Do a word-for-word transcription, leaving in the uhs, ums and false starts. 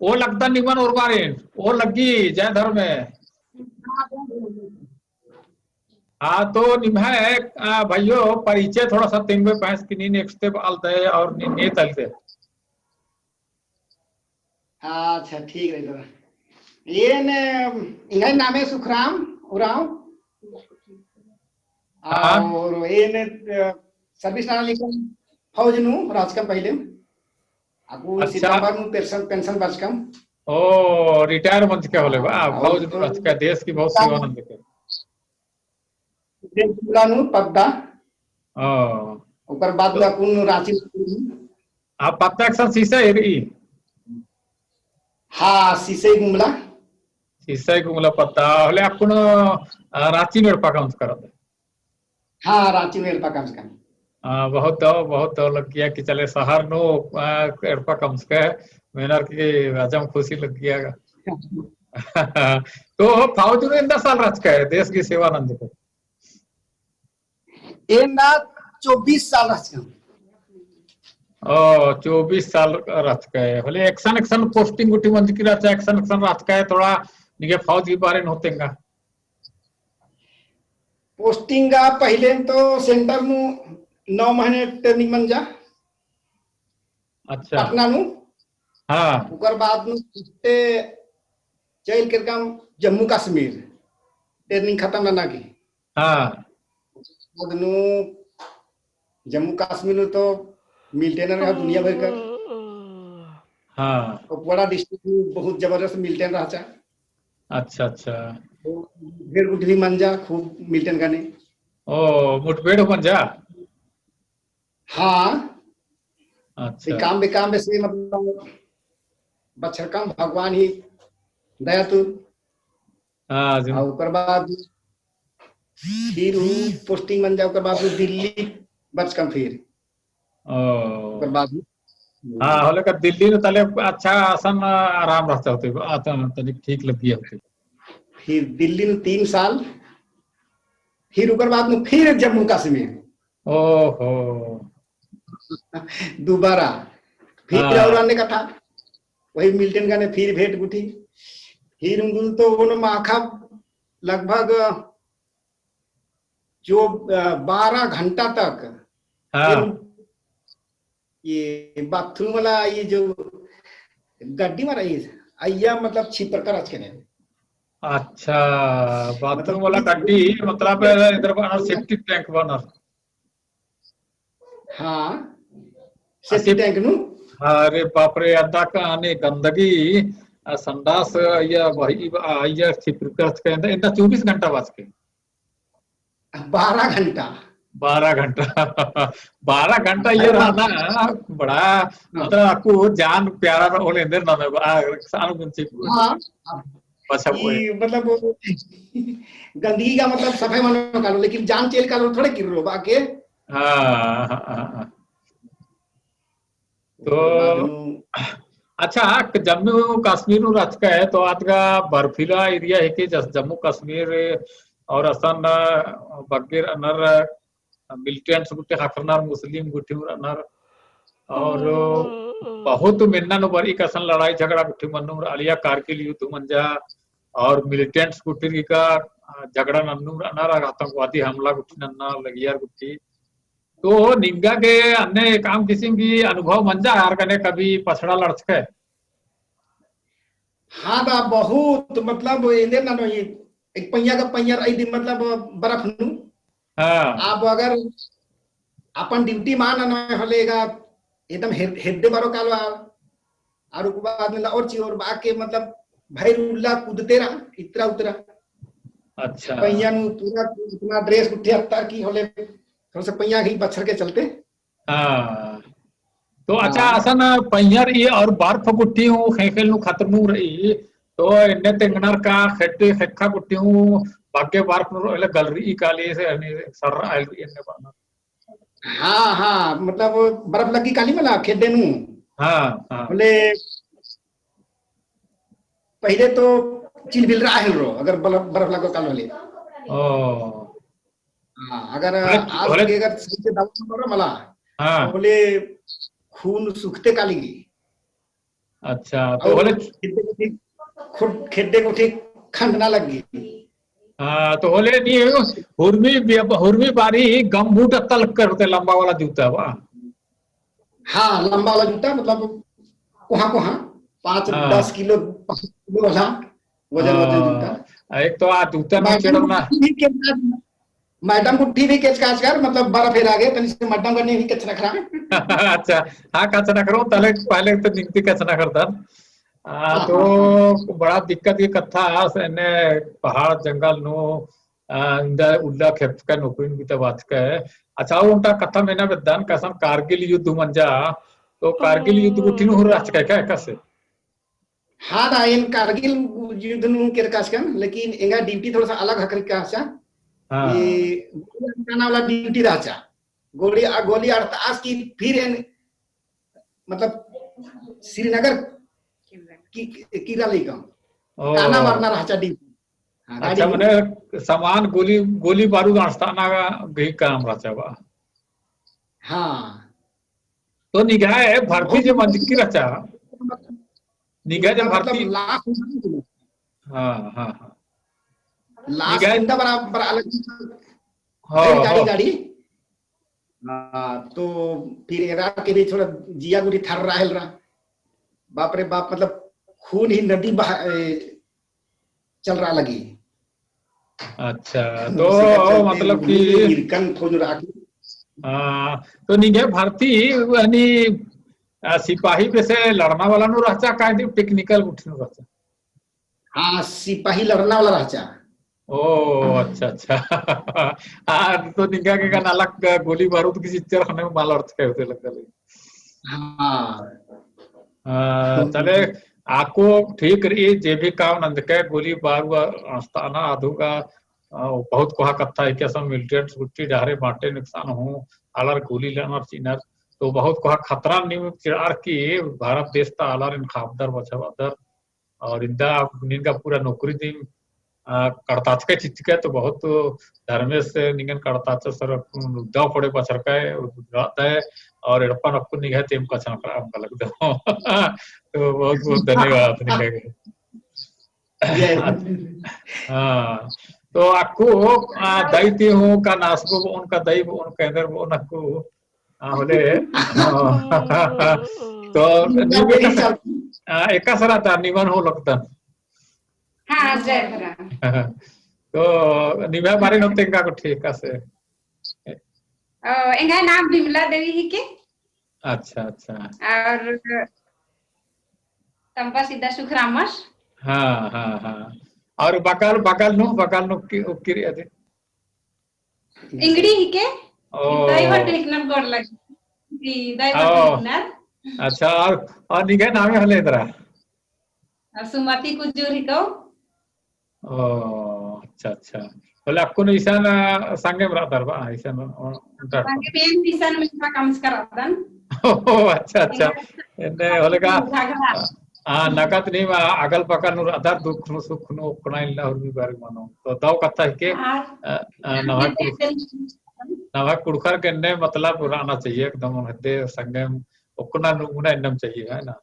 ओ लगदन निमन ओर बारिन, ओ लग्गी, जय धर्मे। हाँ, तो निम्है, आ, भइयो, परिचय थोड़ा सा तिंगबे पहें कि नीन एकसते बआलदय और नीन ने तलदय। अच्छा, ठीक रई दादा। एन, एंग्है नामे सुखराम उराँव। हाँ। और एन, अ, service नना लिक्कम फौज नू रहचकम पहिले। अक्कु अच्छा। सितंबर नू pension, pension बरचकम। ओ, retire मंजकय होले बा, हाँ, फौज नू तो रहचकय, देश की बहुत सेवा नंजकय। गुमला नू पद्दा। ओ। ओकर बाद में अक्कुन राँची। हाँ, पद्दा एकसन सिसई रई। हाँ, सिसई गुमला। सिसई गुमला पद्दा। होले अक्कुन, अ, राँची नू एड़पा कमचकय। हाँ, राँची नू एड़पा कमचकय। हाँ, बहुत दव, बहुत दव लग्गिया कि चले शहर नू, अ, एड़पा कमचकय, मेनर की अजम खुशी लग्गिया। तो फौज नू एन्दा साल रहचकय, देश की सेवा नंजकय। एन्दा चौबीस साल रहचकय। ओ, चौबीस साल रहचकय। होले एकसन, एकसन posting गुट्ठी मंजकी रहचा, एकसन, एकसन रहचकय, थोड़ा निंग्है फौज की बारे नू तेंगा। Posting गा पहिले तो center नू नौ महीने training मंजा। अच्छा। पटना नू। हाँ। ओकर बाद नू फिर से चइल केरकम जम्मू कश्मीर training खतम नना की। हाँ। बाद नू जम्मू कश्मीर नू तो militant रहा दुनिया भर का। हाँ। कुपवाड़ा district नू बहुत जबरदस्त militant रहचा। अच्छा, अच्छा। तो मुठभेड़ गुट्ठी भी मंजा, खूब militant गने। ओ, मुठभेड़ मंजा? हाँ। अच्छा। बेकाम, बेकाम बेसे मतलब बछरकम भगवान ही दया तू। हाँ, जिन- और ओकर बाद फिर उ posting मंजा, ओकर बाद उ दिल्ली बरचकम फिर। ओ। ओकर बाद हाँ, होले का दिल्ली नू तले अच्छा असन आराम रहचा होते, आ, त-, तनिक ठीक लग्गिया होते। फिर दिल्ली नू तीन साल, फिर ओकर बाद नू फिर जम्मू कश्मीर। ओहो। दोबारा फिर हाँ। और अन्य कत्था, वही militant गने फिर भेंट गुट्ठी, फिर उन तो उन माखा लगभग जो, अ, बारह घंटा तक हाँ। फिर ये bathroom वाला ये जो गड्डी मारा ये, अइय्या मतलब छिपरकर रहचकय। अच्छा, bathroom मतलब वाला कि गड्डी, मतलब इधर बअनर septic tank बअनर। हाँ, आ, septic tank नू। अरे बाप रे, अद्दा का आने गंदगी, आ, संडास, या वही, आ, या छिपरकर रहचकय, एन्दा, एन्दा चौबीस घंटा बाचकय। बारह घंटा। बारह घंटा। बारह घंटा ये रहना बड़ा, हाँ। मतलब, अक्कु जान प्यारा रओ, होले एन्देर ना, आ, सानु कुन चीज। हाँ। बचा ई कोई। मतलब, गंदगी का मतलब सफाई मनो कालो, लेकिन जान चेल कालो थोड़े किर्रो बाके। हाँ, हाँ, हाँ, हाँ। तो, ओकर बाद नू अच्छा, जम्मू कश्मीर नू रहचकय, तो आद गा बर्फीला area है कि जस जम्मू कश्मीर और असन बग्गे रअनर militants गुट्ठी ख़क्खरनर, मुस्लिम गुट्ठी रअनर, और बहुत मेन्ना नू बरई का असन लड़ाई झगड़ा गुट्ठी मन्नुम रआ, अलिया कारगिल युद्ध मंजा, और militants गुट्ठी गा झगड़ा नन्नुम रअनर, आतंकवादी हमला गुट्ठी नन्ना लगियर गुट्ठी, तो निंगा गे अन्ने एकअम किसिम की अनुभव मंजा आर गने कभी पछड़ा लड़चकय? हाँ दा, बहुत, मतलब, एन्देर ननो, ये एक पइयाँ का पइयाँ रई दिम, मतलब, बर्फ नू। हाँ। अब अगर अपन duty मा ननो होले गा, एकदम हेर-, हेद्दे बरो कालो आ, और ओकर बाद में और चीज और बाके, मतलब, भइर उल्ला कूदते रआ, इतरा उतरा। अच्छा। पइयाँ नू पूरा अपना dress गुट्ठी अत्तर की होले, थोड़ा सा पइयाँ ही बछर के चलते। हाँ। तो अच्छा, हाँ। असन पइयाँ रई और बर्फ गुट्ठी हूँ ख़ेख़ेल नू खतरनुम रई, तो एन्ने तेंगनर का ख़ेड्डे ख़ेक्खा गुट्ठी हूँ बग्गे बर्फ नू होले गलरई काली से, यानी सर आइल रई एन्ने बअनर। हाँ, हाँ, मतलब बर्फ लग्गी काली मला खेड्डे नू। हाँ, हाँ। होले पहिले तो चिलबिलरआ हेलरो, अगर बल-, बर्फ लग्गो कालो होले। ओ। हाँ, अगर होले, आस होले के अगर सही से दवा न करो मला, हाँ। तो होले खून सूखते काली गे। अच्छा, तो और होले खेड्डे गुट्ठी, खुद खेड्डे गुट्ठी खंडना लग्गी। हाँ, तो होले नी, हुरमी बि-, हुरमी बारी गम्बूट अत्ता लक्कर होते, लंबा वाला जूता बा। हाँ, लंबा वाला जूता, मतलब, कोहाँ, कोहाँ, पाँच, हाँ। दस किलो, पाँच किलो वाला वजन, वजन जूता। हाँ, एक तो आ जूता नू मैडम चढ़ना। गुट्ठी भी केचका, मैडम गुट्ठी भी केचका आजकल, मतलब, बड़ा फेर आगे, तनी से मैडम गने भी केचका खरा। अच्छा, हाँ, केचका खरो, तले पहले तो निंगती केचका खरदन। आ, हाँ, तो हाँ, हाँ। बड़ा दिक्कत की कत्था आस, एन्ने पहाड़ जंगल नू, आ, इन्दा उल्ला खेप्तका नौकरी नू बिता बाचका। अच्छा, ओन्टा कत्था मेना बेद्दन, कसन कारगिल युद्ध मंजा, तो कारगिल युद्ध गुट्ठी नू हूँ रहचका का, कसे? हाँ दा, एन कारगिल युद्ध नू केरकाचकन, लेकिन एंगा duty थोड़ा सा अलग हकरी का रहचा। हाँ। ये गोली अड़ताना वाला duty रहचा। गोली, आ, गोली अड़तास की फिर एन मतलब, श्रीनगर की, की, किरा लई काम। ओ। काना मारना रहचा डी। हाँ, अच्छा, गाड़ी में। मने सामान गोली, गोली बारूद अड़सताना गही काम रहचा बा। हाँ। तो निंग्है भर्ती बहुत जे मंजकी रहचा, निंग्है जे मतलब भर्ती। लाख। हाँ, हाँ, हाँ। लाख निंग्है जिंदा बरा-, बरा अलग। हाँ, फिर गाड़ी, हाँ। गाड़ी। हाँ, तो फिर एरा के भी थोड़ा जिया गुट्ठी थर्रा हेलरा। बाप रे बाप, मतलब, खून ही नदी बहा, ए, चलरा लगी। अच्छा, तो मतलब कि इरकन खोज रहा कि हाँ, तो निंग्है भर्ती यानी, आ, सिपाही बेसे लड़ना वाला नू रहचा, का technical गुट्ठी नू रहचा? हाँ, सिपाही लड़ना वाला रहचा। ओ, अच्छा, अच्छा। आ, तो निंगा के गन अलग गोली बारूद की चिच्चर ख़ने मा लड़चका होते लगता है। हाँ। आ, तले आको ठीक रई, जे भी काम नंजका गोली बारूद अड़सताना अदु गा, आ, बहुत कोहा कत्था है कि असन militant गुट्ठी डहरे बाटे नुकसान हूँ, आलर गोली लड़नर चिअनर, तो बहुत कोहा खतरा नीम चिअर की भारत देश ता आलारिन ख़ापदर बछाबअदर। और इन्दा निंगा पूरा नौकरी दिम, आ, कड़ताचका चिच्चका तो बहुत धर्मेस निंगन कड़ताचस और दव पड़े बछरका है, और एड़पा नक्कु निंग्है तेम कछनखरआ अम्बा लगदम। तो बहुत बहुत धन्यवाद निंगा गे। हाँ, तो अक्कु, आ, दई ती हूँ का नासगो बओन का दई बओन का एन्देर बओन अक्कु, आ, होले, हाँ। तो नीम एकासे, आ, एकासे रअदर निमन हूँ लगदन। हाँ, जय धर्म। तो निम्है बारे नू तेंगा गुट्ठी एकासे। ओ, एंग्है नाम विमला देवी हिके। अच्छा, अच्छा। और तम्बा सीधा सुखरामस। हाँ, हाँ, हाँ। और बगल, बगल नू, बगल नू की, की रई अदि? इंगड़ी हिके। ओ। दई बट लिखनर गोड़ लगी। जी, दई बट ओ। लिखनर। अच्छा, और, और निंग्है नामे होले एन्दरा? आ, सुमति कुजूर हिको। ओ, अच्छा, अच्छा। होले अक्कुन इसन, आ, संगेम रअदर बा, इसन, ओ, ओन्टा संगेम एन इसन मेनका कमचका रअदन। ओ, अच्छा, अच्छा। एन्ने होले का, घाघरा। आ, नकत नीम अगल बगल नू रअदर दुख नू सुख नू ओक्कना इन्ना हुरमी बारी मनो। तो दव कत्था हिके, हाँ। आ, आ, नम्है कुँड़ुख़-, नम्है कुँड़ुख़र गे एन्ने मतलब रअना चाहिए एकदम ओन्हदे संगेम ओक्कना नू मुना एन्नेम चाहिए, है ना?